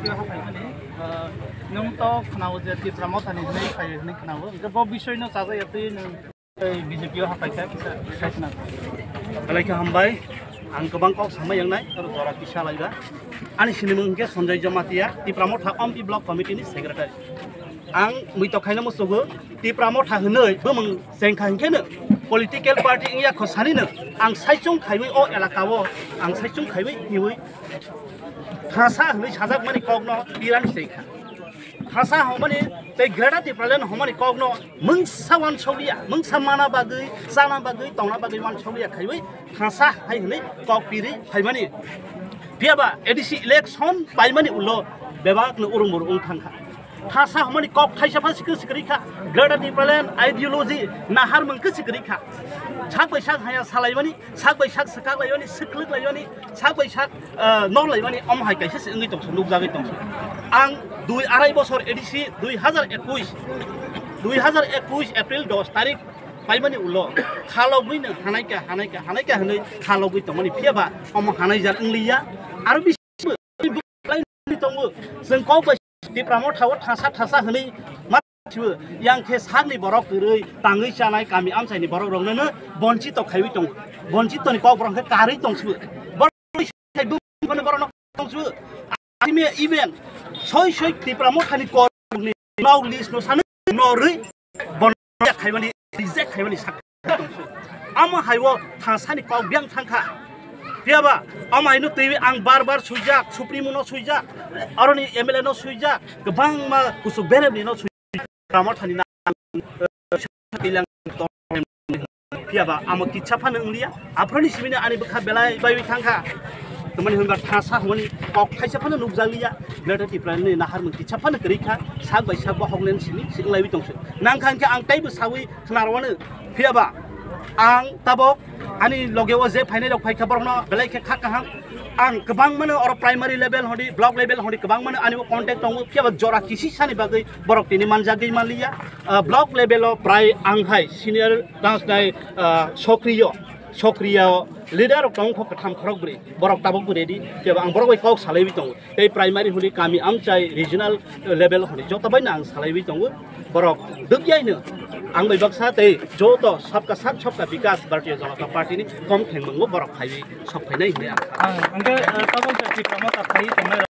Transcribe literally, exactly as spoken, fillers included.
Nwng to khwnao je Tipra Mothani hwnwi phai hwnwi khwnao. Hwnkhe bo bisoi no chajak ya twi nwng tei B J P o hapai kha kisa sai khna. Belai khe hambai. Ang kwbang kok samai yang nai, oro jora kisa lai ba. Ani sinimung hwnkhe Sanjay Jamatia, Tipra Motha Ompi Block Committee ni Secretary. Ang mui to khaina musugo, Tipra Motha hwnwi bumung chengkha hwnkhe no political party wngya kho sani no ang saichung khaiwi o elaka o ang saichung khaiwi hiwi thasa hwnwi sajak mani kok no pirani sei kha. Thasa hwnmani tei Greater Tipraland hwnmani kok no mungsa wansokliya, mungsa mana bagwi, chana bagwi, tongna bagwi wansokliya khaiwi thasa hai hwnwi kok piri phaimani. Phiya ba A D C election paimani ulo bebak no urung burung wng thang kha. Thasa hwnmani kok thaisa pha sikri sikri kha. Greater Tipraland ideology nahar mung khe sikri kha. Sak bai sak haya salaimani, sak bai sak swkak laimani, swklwk laimani, sak bai sak, ah, nok laimani, omo hai kaisa se wngwi tongsa, nukjagwi tongsa. Ang dui arai bosor A D C dui hazar ekuis, dui hazar ekuis April dos tarik paimani ulo khalogwi no hanaika, hanaika, hanaika hwnwi khalogwi tongmani, phiya ba omo hanai jar wngliya. Aro bisi tongo. Chwng kok bai Tipra Motha o thasa thasa hwnwi ma thibo. Yang khe sakni borok kwrwi tangwi chanai kami amchaini borok rokno no bonchito khaiwi tongo. Bonchito ni kok borok khe karwi tongsibo. Borok sai bumung borok no tongsibo. Asime even soi soi Tipra Motha ni kok ni nok list no sanu no rwi bon khaimani reject khaimani sak. Amo haibo thasani kok biang thangkha. Phiya ba, amo haino twi ang bar bar suijak, Supremo no suijak, aroni M L A no suijak, kwbangma kusuk beremni no suijak. Ramo thani na, phiya ba, amo kitsa phano wngliya. Aphuruni simi ani bwkha belai baiwi thangkha. Tamani hwnba thasa hwnmani kok thaisa phano nukjakliya. Greater Tipraland ni naharmung kitsa phano kwrwi kha. Sak bai sak bo hoknani simi si wnglaiwi tongsi. Nangkha hwnkhe ang teibo sawi khwnarwano. Phiya ba ang tabok ani loge o je phainai rok phaikha borokno belai khe kha kaham. Ang kwbangmano oro primary level hodi, block level hodi kwbangmano ani o contact tongo. Phiya ba jora kisi sani bagwi borok tini manjagwi manliya. Ah, block level o prai ang hai senior tang snai, ah, sokriyo, sokriyo leader rok tongo kho kwtham khorok bwrwi. Borok tabok bwrwi di, phiya ba ang borok bai kok salaiwi tongo. Tei primary hwnwi kami amchai regional level hwnwi joto bai no ang salaiwi tongo. Borok dukyaino ang bai baksa tei joto sabka sath sabka bikas Bharatiya Janata Party ni kom thengmungbo borok khaiwi sok phainai hwnwi ang sa. Ang hwnkhe, eh, tabok je Tipra Motha phaiwi tongnai